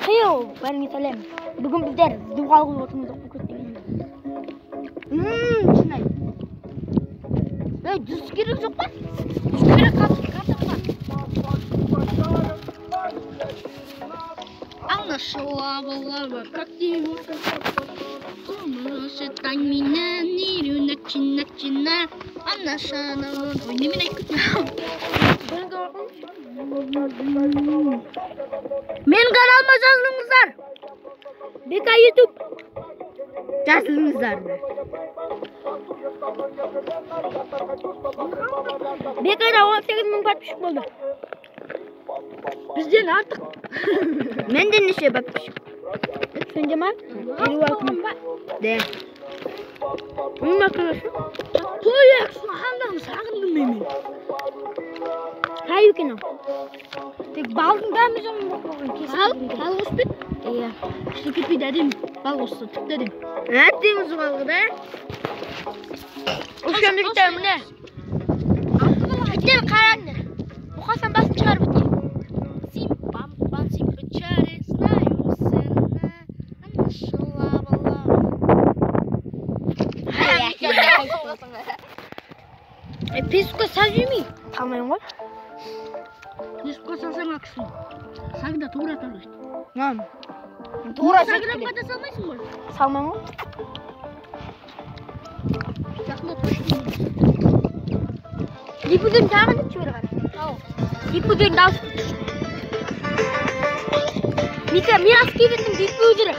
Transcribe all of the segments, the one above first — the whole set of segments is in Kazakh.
Хейо, бәріңе сәлем. Бүгін біздер дуға қойып отырмыз көктеген. Шынай. Ей, жүз керек жоқ па? Жүз керек картопқа. Анашыла балаба, как его меня не начина, анашана. Ой, не меня. Мен каналыма жазылыңыздар. Бека YouTube. Жазылыңыздар. Бекада 18 мың подписчик болды. Бізден артық. Менде неше подписчик? Сенде ма? 56 мың. Де. Мен arkadaşım. Той сағындым, сағындым мен. Қай екен ол? Тек балдың дәмі жаман болып қалған. Бал, бал қосып пе? Иә. Күшті кетпейді, әдемі. Бал қосса тіпті әдемі. Әдемі жұғалғы да. Ұшам жігіттер міне. Жігіттер қараңдар. Мұқасан басын шығарып өтейін. Песукқа сал жемей. Салмаймын ғой. Песукқа салсаң ақшын. Сагда тура тарайды. Мам. Тура Инстаграмға да салмайсың ғой. Салмаймын ғой. Жақында точно. Дипуден тағы да жібер қара. Дипуден дауыс. Мика, Мирас Киветтің дипудері.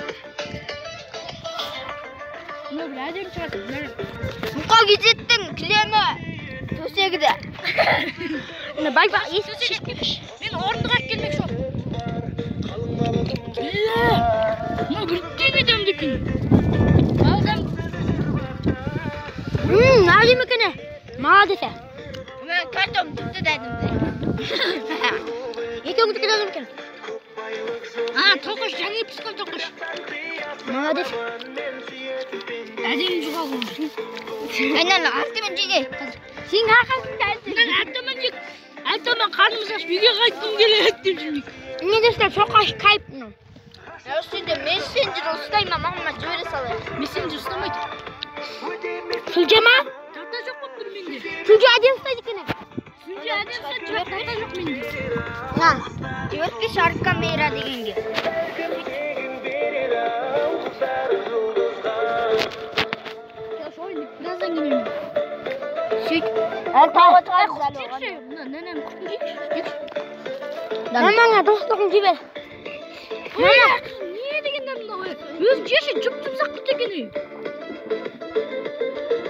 Мына бір әдемі шығады. Мұқа кезеттің кілемі. Төсегі де. Мына бай-бай, есіп. Мен орындық алып келмекші болдым. Мына бірдеңе дәмді екен. Балдам. Әдемі екен. Молодец. Мен картом тіпті дәдімді. Екеуіңдікі де әдемі екен. А, тоқаш, жаңа піскен тоқаш. Молодец. Әдемі жұғал. Айнан, артымен жеге. Сен арқасында Мына артымен жек. Артымен қарнымыз ашып үйге қайтқым келеді деп жүрмейік. Не десең, тоқаш кайп мынау. Сенде мессенджер ұстаймын, мамама жібере салайын. Мессенджер ұстамайды. Сүлже ма? Тарта жоқ болып тұр менде. Сүлже әдемі ұстайды екен. Сүлже әдемі ұстайды, бірақ тарта жоқ менде. На, жіберпеші арт камера дегенге. Біраздан кейін. Сөйт. Жекші, мына нәнәнің құртын жейікші. Жекші. Мамаңа достығын жібер. Мама, не деген мынау? Өзің жеші, жұп-жұмсақ құрт екен ей.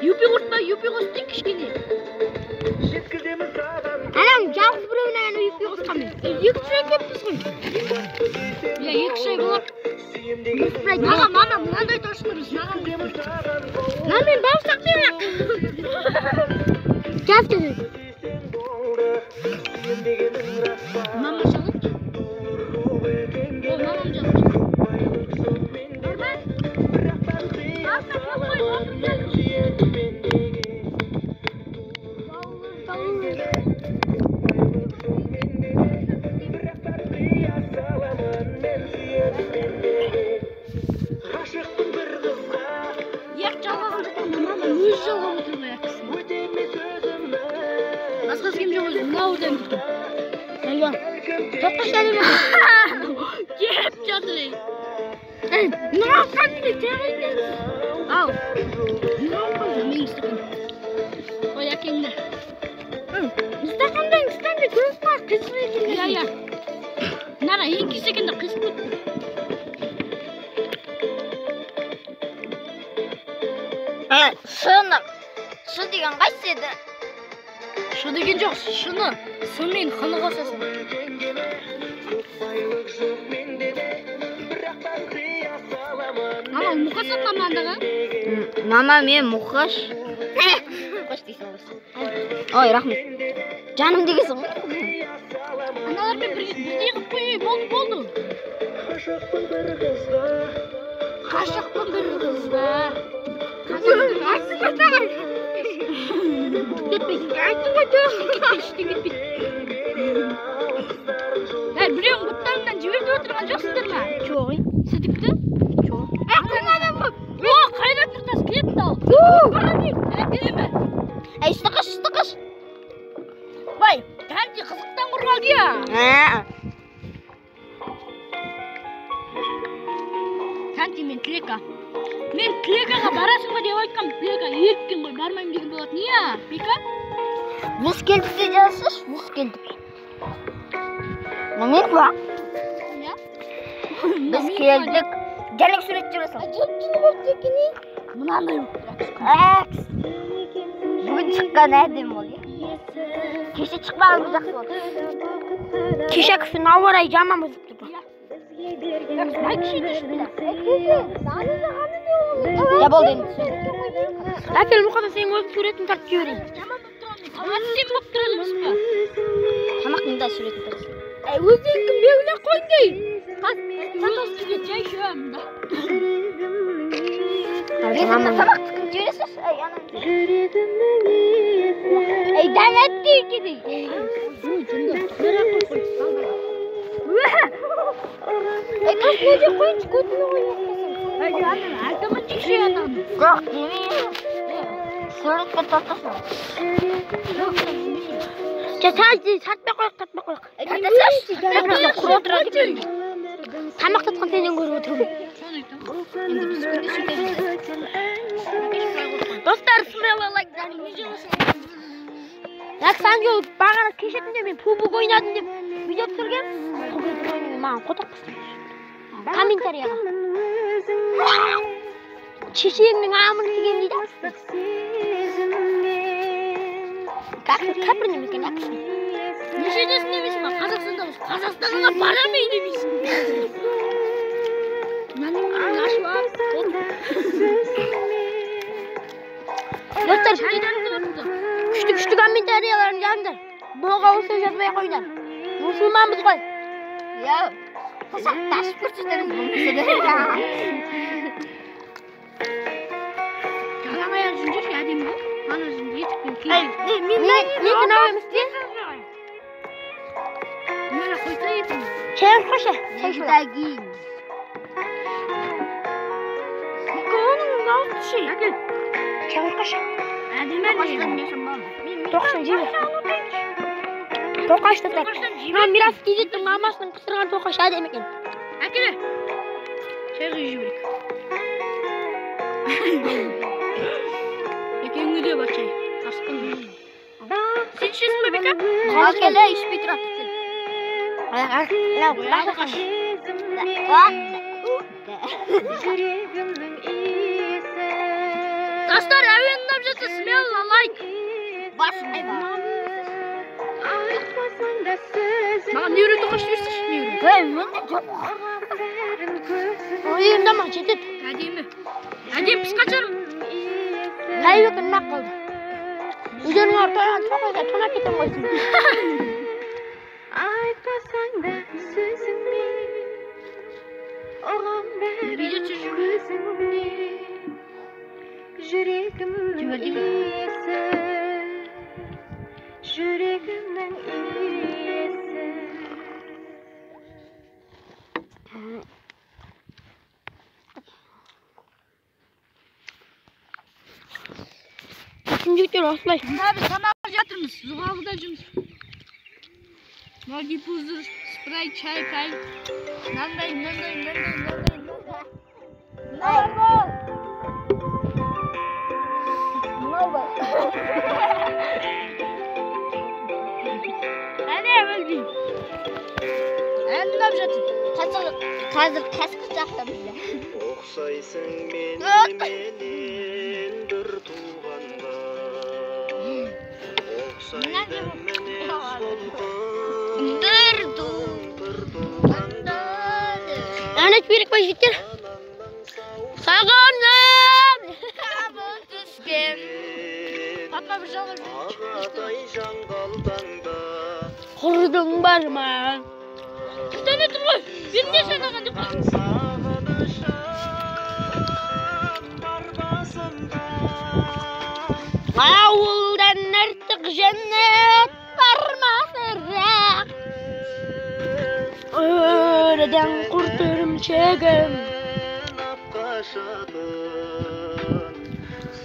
Юпи құрт па, юпи қосып дейік кішкене. Анам жалғыз біреуіне ана юпи қосқан мен. Екі шай кеппіз ғой. Иә, екі шай болады. Маған мама мынандай тосты біз маған беріп. Мына мен бауырсақ деймін. Жаз кел. Мама жалады. О, мамам жалады. Бауырсақ қой, отырып. Ек жалғаған жоқ, мама өзі жалғап отыр ғой әкісін. Басқасы кім жоқ өзі, мынау дәм тұр. Әлия. Тоқаш әдемі. Кеп жатыр ей. Ей, мынау кәдімгі тегін. Ал. Мынау қой, менің стакан. Ой, әкеңді. Стакандан стаканды көріп қой, қисық екен. Иә, иә. Мынара еңкейсе екен де қисық кетті. Шыны. Шы деген қайсы еді? Шы деген жоқ, шыны. Сы мен хыны қосасың. Мама, мұқасан ба мындағы? Мама, мен мұқаш. Мұқаш дейсің ғой. Ой, рахмет. Жаным дегенсің ғой. Аналармен бірдей қылып қой, болды, болды. Ғашықпын бір қызға. Айтсын ғой. Кетпейді. Айттым ғой, Ештеңе кетпейді. Әй, біреуің бұттарыңнан жіберіп отырған жоқсыңдар ма? Чего? Сідікті? Чего? Қайрат көп. О, Қайрат Нұртас кетті ал. Әдемі. Әй, үсті қаш, үсті қаш. Бай, кәмте қызықтан құрғалды я. Кәмте мен Тілека. Мен Тілекаға барасың ба деп айтқам, Тілека еріккен ғой, бармаймын деген болатын. Иә, Бека? Біз келдік те жазсыз, біз келдік. Мен ба? Иә. Біз келдік. Жәлек сурет жүре сал. Мынандай. Әкс. Бүгін шыққан әдемі ол, иә. Кеше шықпаған жақсы болды. Кеше күшін ауа райы жаман бұзып тұр. Я болды енді. Әкел мұқада сенің өзің суретін тартып жіберейін. Жаман болып тұрған. Әдемі болып тұрады емес пе? Тамақтың да суретін тартсын. Өздеріңкін белгілеп қойыңдай. Сатас түге чай ішемін да. Тамақтікін жібересіз? Әй, ана. Әй, дәметті екен. Әй, тас не жеп қойыншы, көтіне қойып. Әй, ана, айтамын жекше ананы. Жоқ, демеймін. Суретке тартасың. Тартпай қойық, тартпай қойық. Тартасың? Құр отырады екен. Тамақ татқан сенен көріп отырмын. Енді біз күнде сөйтеміз. Достар, смело лайк. Сан жолы бағана кеше түнде мен пубук ойнадым деп видео түсіргем. Пубук ойнадым, маған қотақ қысты. Комментарияға. Шешеңнің амын тиген дейді. Кәпір неме екен, әкісі. Нешедесің демейсің ба? Қазақстанда болсын. Қазақстанға барамын демейсің. Мынаның ашып алып, Достар, күшті-күшті комментарияларын жазыңдар. Боға осы жазбай қойыңдар. Мұсылманбыз ғой. Я, тасып көрсетеміз болмаса да. Жалаң аяқ жүндерші әдемі ғой. Ана жүнді етікпен киген. Мен мынау емес те. Мына қойса ертең. Шай қойшы, шай ішіп. Оның мынаусы шай. Әкел. Шай қойшы. Әдемі әдемі. Тоқсан жебе. Тоқаш достар. Мына Мирас Кизеттің мамасының пісірген тоқашы әдемі екен. Әкеле. Шай құйып жіберейік. Екеуіңе де бар чай. Қасқын. Сен ішесің бе, Бека? Әкеле, ішпей тұрады. Достар, әуен ұнап жатса, смело лайк. Маған не үйрет тоқаш жіберсінші, не үйрет? Ей, менде жоқ. Ойында ма жетеді. Әдемі. Әдемі пісқан шығар. Тайып екен нақ қалды. Өздерің барып тойған тоқайда тонап кетем қойсын. Айтпасаң да сөзіңмен, ұғам бәрін көзіңнен. Жүрегімнің иесі, жүрегімнің иесі. Жігіттер осылай. Мына біз тамақ жатырмыз, Зұғалыда жүрміз. Мына пузыр, спрайт, чай, пай. Мынандай, мынандай, мынандай, мынандай. Мынау бар. Әне өлбеймін. Ән ұнап жатыр. Қазір қасқыр жақта бізде. Ұқсайсың меніменен бір туғанға. Ұқсайды мінез құлқың бір туғанда. Ән айтып керек па, жігіттер? Сағындым! Табын түскен. Папа бір жалғыз. Ағатай жаңғалтаңда. Құрдың бар ма? Күштен өтіп ғой. Беріңдерші анаған деп қой. Сағынышым бар басымда. Ауылдан артық жәннат бар ма сірә? Өрден құртырым Ірімшігім.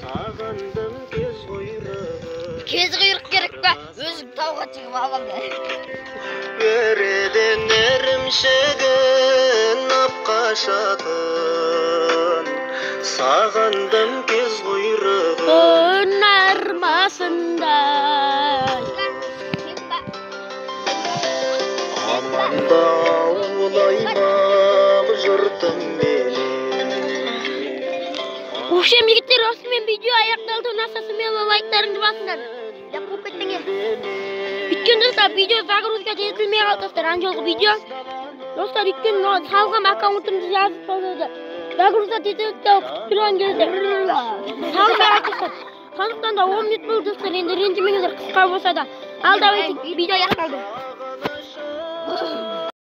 Сағындым кез құйрығын. Кез құйрық керек пе? Өзің тауға шығып алам да. Өреден ірімшігін апқашатын. Сағындым кез құйрығын. Армасындай. Аманда аулаймақ жұртым менен. В общем, жігіттер, осымен видео аяқталды. Ұнаса, смело лайктарыңды басыңдар. Я қуып кеттің. Өйткені, достар, видео загрузка етілмей қалды, достар, ана жолғы видео. Достар, өйткені мына салған аккаунтымды жазып салды. Загрузка етеді де күтіп тұрған кезде салмай қалды, достар. Сондықтан да 10 минут болды, достар, енді ренжімеңіздер, қысқа болса да. Ал давайте, видео аяқталды.